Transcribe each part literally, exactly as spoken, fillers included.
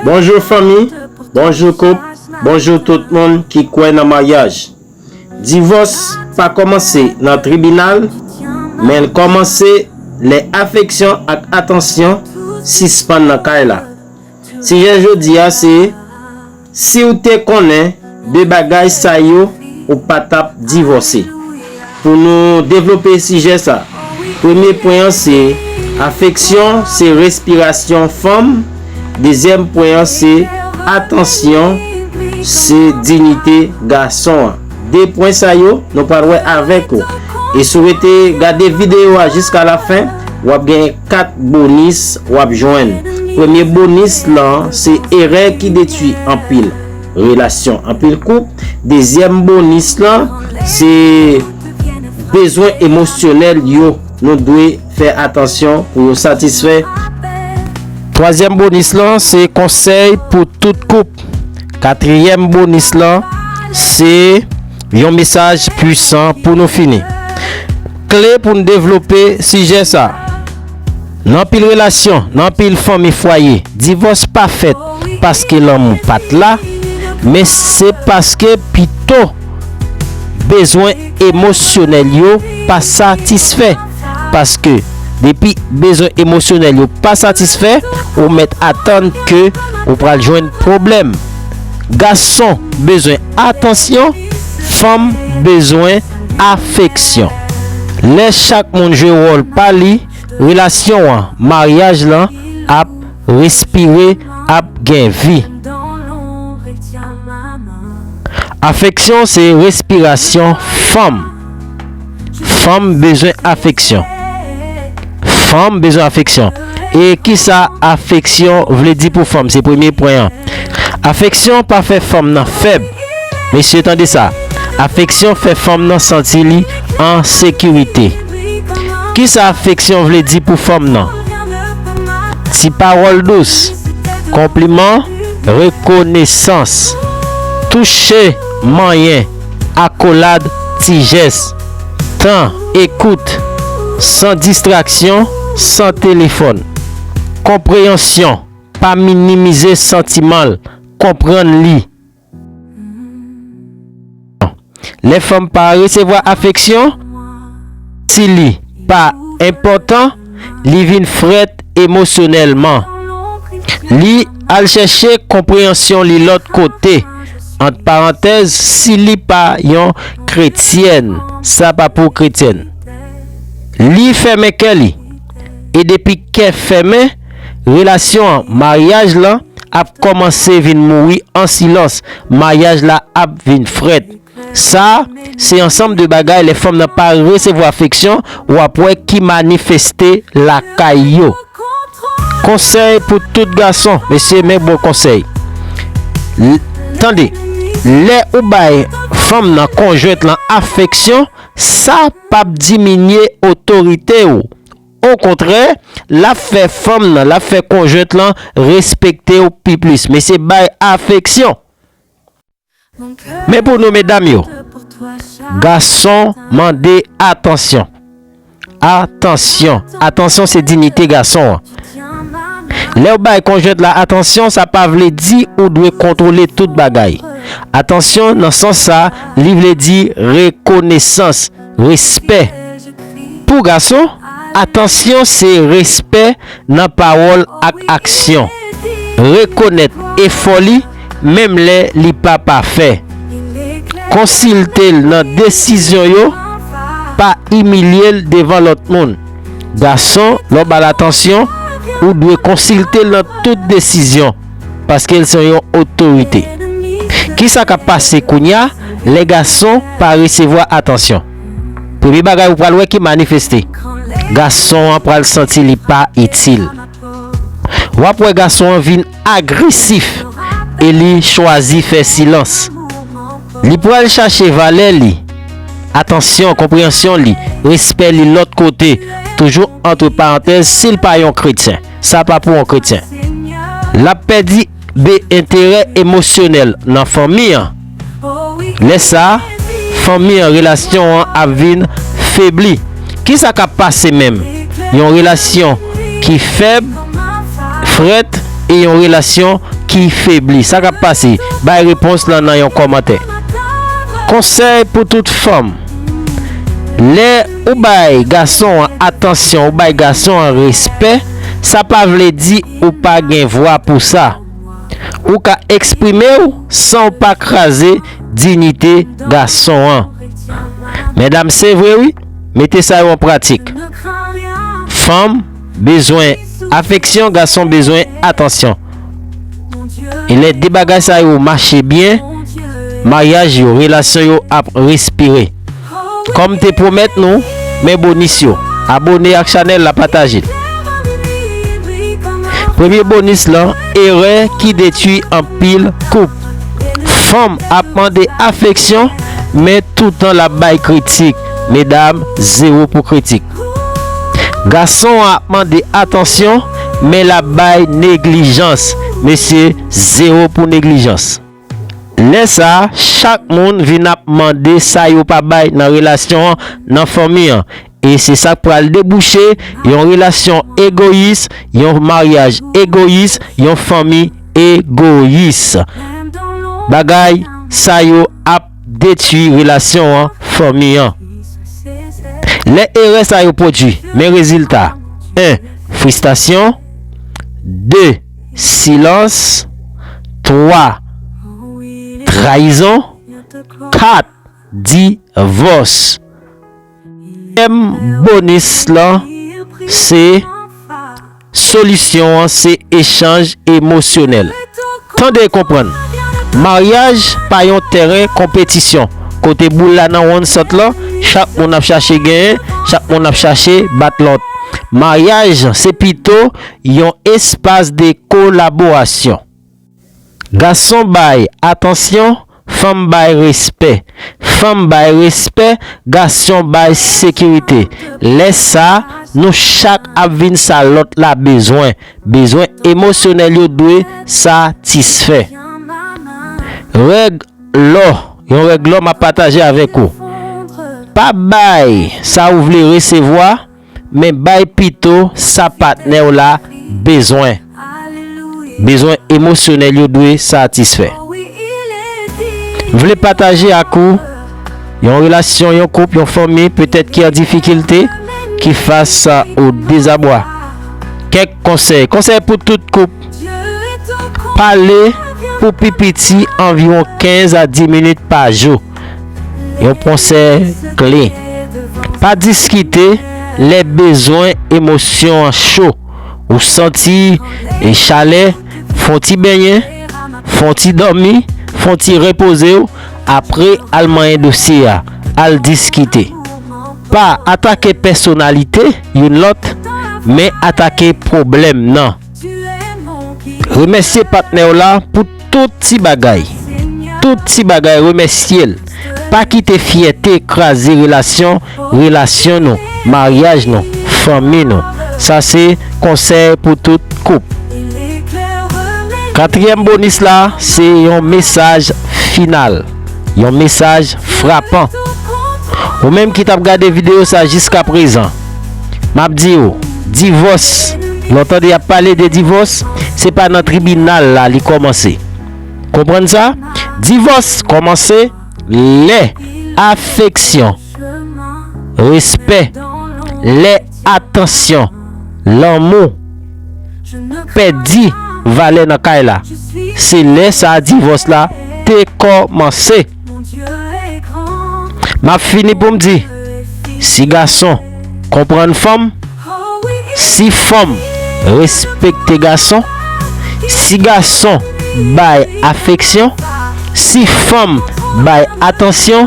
Bonjou fanmi, bonjou koup, bonjou tout moun ki kwè nan maryaj. Divòs pa kòmanse nan tribinal, men l kòmanse lè afeksyon ak atansyon sispann nan kay la. Sijè jodi a se, si w te konnen de bagay sa yo, ou pa t ap divòse. Pou nou devlope sijè sa, premye pwen an se, afeksyon se respirasyon fanm, dezyèm pwen an se, atansyon se diyite gason an. De pwen sa yo, nou pral wè avèk ou. E si w rete gade videyo a jiska lafen, w ap gen kat bonis w ap jwenn. Premye bonis lan se erè ki detwi anpil relasyon, anpil koup. Dezyèm bonis lan se bezwen emosyonèl yo nou dwe fè atansyon pou yo satisfè. Twazyèm bonis lan se konsèy pou tout koup. Katriyèm bonis lan se yon mesaj pwisan pou nou fini. Kle pou n devlope sijè sa. Nan anpil relasyon, nan anpil fanmi fwaye, divòs pa fèt paske lanmou pa t la, men se paske pito bezwen emosyonèl yo pa satisfè. Paske depi bezwen emosyonèl yo pa satisfè, ou mèt atann ke ou pral jwenn pwoblèm. Gason bezwen atansyon, fanm bezwen afeksyon. Lè chak moun jwe wòl pa li, relasyon an, maryaj lan ap respire, ap gen vi. Afeksyon se respirasyon fanm. Fanm bezwen afeksyon. Fanm bezwen afeksyon. E kisa afeksyon vle di pou fanm? Se premye pwen an. Afeksyon pa fè fanm nan fèb. Mesye, tande sa. Afeksyon fè fanm nan santi li an sekirite. Kisa afeksyon vle di pou fanm nan? Ti pawòl dous, konpliman, rekonesans, touche, manyen, akolad, ti jès, tan, ekout, san distraksyon, san telefòn, konpreyansyon, pa minimize santiman l, konprann li. Lè fanm pa resevwa afeksyon, si li pa enpòtan, li vin frèt emosyonèlman. Li al chèche konpreyansyon li lòt kote. Ant parantèz, si li pa yon kretyèn, sa pa pou kretyèn. Li fèmen kè li. E depi kè fèmen, relasyon an, maryaj lan, ap kòmanse vin mouri an silans, maryaj la ap vin frèt. Sa, se ansanm de bagay lè fanm nan pa resevwa afeksyon, w ap wè ki manifeste lakay yo. Konsèy pou tout gason, mesye, men bon konsèy. L-, tande, lè ou bay fanm nan, konjwent lan afeksyon, sa p ap diminye otorite w. Okontrè, l ap fè fanm nan, l ap fè konjwent lan respekte w pi plis. Mesye, bay afeksyon. Men pou nou medam yo, gason mande atansyon. Atansyon. Atansyon se diyite gason an. Lè w bay konjwent la atansyon, sa pa vle di ou dwe kontwole tout bagay. Atansyon nan sans sa, li vle di rekonesans, respè. Pou gason, atansyon se respè nan pawòl ak aksyon. Rekonèt efò li, menm lè li pa pafè. Konsilte l nan desizyon yo, pa imilye l devan lòt moun. Gason, lè w ba l atansyon, ou dwe konsilte l nan tout desizyon, paske l se yon otorite. Kisa k ap pase kounye a lè gason pa resevwa atansyon? Premye bagay ou pral wè ki manifeste, gason an pral santi li pa itil. W ap wè gason an vin agresif e li chwazi fè silans. Li pral chache valè li, atansyon, konpreyansyon li, respè li lòt kote, toujou antre parantèz, si l pa yon kretyen. Sa pa pou yon kretyen. L ap pèdi be enterè emosyonèl nan fanmi an. Lè sa a, fanmi an, relasyon an ap vin febli. Kisa k ap pase menm? Yon relasyon ki fèb, frèt, e yon relasyon ki febli. Sa k ap pase? Bay repons lan nan yon kòmantè. Konsèy pou tout fanm. Lè ou bay gason an atansyon, ou bay gason an respè, sa pa vle di ou pa gen vwa pou sa. Ou ka eksprime w san w pa kraze diyite gason an. Medam, se vre wi, mete sa yo an pratik. Fanm bezwen afeksyon, gason bezwen atansyon. E lè de bagay sa yo mache byen, maryaj yo, relasyon yo ap respire. Kòm te pwomèt nou, men bonis yo. Abone ak chanèl la, pataje l. Premye bonis lan, erè ki detwi anpil koup. Fanm ap mande afeksyon, men toutan l ap bay kritik. Medam, zewo pou kritik. Gason an ap mande atansyon, men l ap bay neglijans. Mesye, zewo pou neglijans. Lè sa a, chak moun vin ap mande sa yo pa bay nan relasyon an, nan fanmi an. E se sa k pral debouche yon relasyon egoyis, yon maryaj egoyis, yon fanmi egoyis. Bagay sa yo ap detwi relasyon an, fanmi an. Lè erè sa yo pwodui, men rezilta. En, fristasyon. De, silans. Twa, trayizon. Kat, divòs. Tèm bonis lan se solisyon an se echanj emosyonèl. Tande e konprann. Maryaj pa yon tèren konpetisyon kote boul la nan wonn sant lan, chak moun ap chache genyen, chak moun ap chache bat lòt. Maryaj se pito yon espas de kolaborasyon. Gason bay atansyon, fanm bay respè. Fanm bay respè, gason bay sekirite. Lè sa, nou chak ap vin sa lòt la bezwen. Bezwen emosyonèl yo dwe satisfè. Règ lò, yon règ lò m ap pataje avèk ou. Pa bay sa ou vle resevwa, men bay pito sa patnè w la bezwen. Bezwen emosyonèl yo dwe satisfè. M vle pataje ak ou yon relasyon, yon koup, yon fanmi, petèt ki an difikilte, ki fas o dezabwa. Kèk konsèy. Konsèy pou tout koup. Pale pou pi piti anviwon kenz a dis minit pa jou. Yon konsèy kle. Pa diskite lè bezwen emosyon an cho. Ou santi e chalè, fè on ti benyen, fè on ti dòmi, fè on ti repoze w, apre al manyen dosye a, al diskite. Pa atake pèsonalite youn lòt, men atake pwoblèm nan. Remèsye patnè w la pou tout ti bagay. Tout ti bagay, remèsye l. Pa kite fyète kraze relasyon, relasyon nou, maryaj nou, fanmi nou. Sa se konsèy pou tout koup. Katriyèm bonis la, se yon mesaj final, yon mesaj frapan. Ou menm ki t ap gade videyo sa jiskaprezan, m ap di w, divòs, lè w tande y ap pale de divòs, se pa nan tribinal la li kòmanse. Konprann sa? Divòs kòmanse lè afeksyon, respè, lè atansyon, lanmou pèdi valè nan kay la. Se lè sa a divòs la te kòmanse. M ap fini pou m di, si gason konprann fanm, si fanm respekte gason, si gason bay afeksyon, si fanm bay atansyon,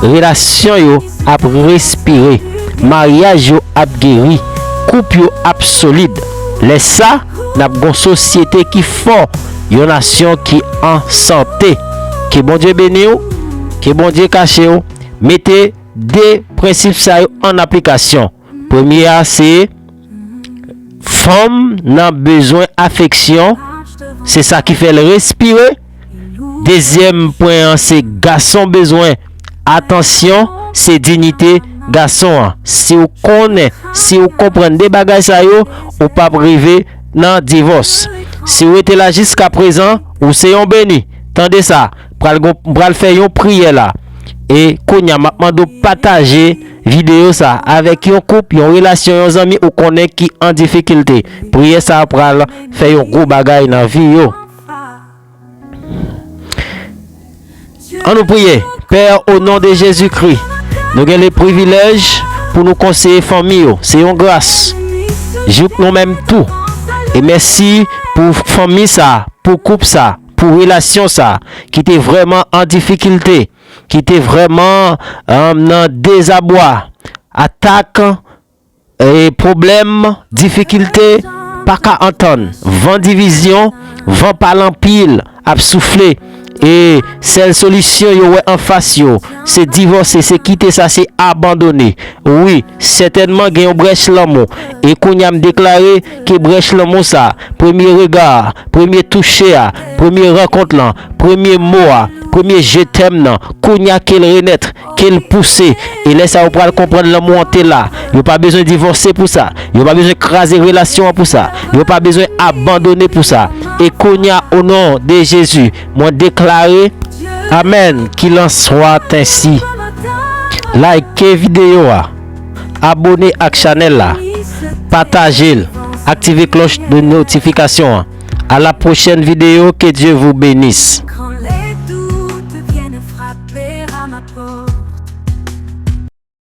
relasyon yo ap respire, maryaj yo ap geri, koup yo ap solid. Lè sa, n ap gon sosyete ki fò, yon nasyon ki an sante. Ke Bondye beni w, ke Bondye kache w. Mete de prensip sa yo an aplikasyon. Premye a se fanm nan bezwen afeksyon, se sa ki fè l respire. Dezyèm pwen an se gason bezwen atansyon, se diyite gason an. Si w konnen, si w konprann de bagay sa yo, ou p ap rive nan divòs. Si w rete la jiska prezan, ou se yon beni. Tande sa, pral gon- pral fè yon priyè la. E kounye a, m ap mande w pataje videyo sa avèk yon koup, yon relasyon, yon zanmi ou konnen ki an difikilte. Priyè sa pral fè yon gwo bagay nan vi yo. An nou priye. Pè, o non de Jezikri, nou gen le privilèj pou nou konseye fanmi yo. Se yon gras. Jouk nou menm tou. E mèsi pou fanmi sa, pou koup sa, pou relasyon sa, ki te vrèman an difikilte, ki te vrèman, um, nan dezabwa, atak, e pwoblèm, difikilte, pa ka antann. Van divizyon, van pale anpil ap soufle. E sèl solisyon yo wè anfas yo, se divòse, se kite sa, se abandone. Wi, sètènman gen yon brèch lanmou. E kounye a m deklare ke brèch lanmou sa, premye rega a, premye touche a, premye rankont lan, premye mo a, premye je t'aime nan, kounye a ke l renèt, ke l pouse. E lè sa yo pral konprann lanmou an te la. Yo pa bezwen divòse pou sa. Yo pa bezwen kraze relasyon an pou sa. Yo pa bezwen abandone pou sa. E kounye a, o non de Jezi, mwen deklare, amèn, qu'il en soit ainsi. Like videyo a, abone ak chanèl la, pataje l, aktive klòch de notifikasyon an. A la pwochèn videyo, ke Dye vous bénisse.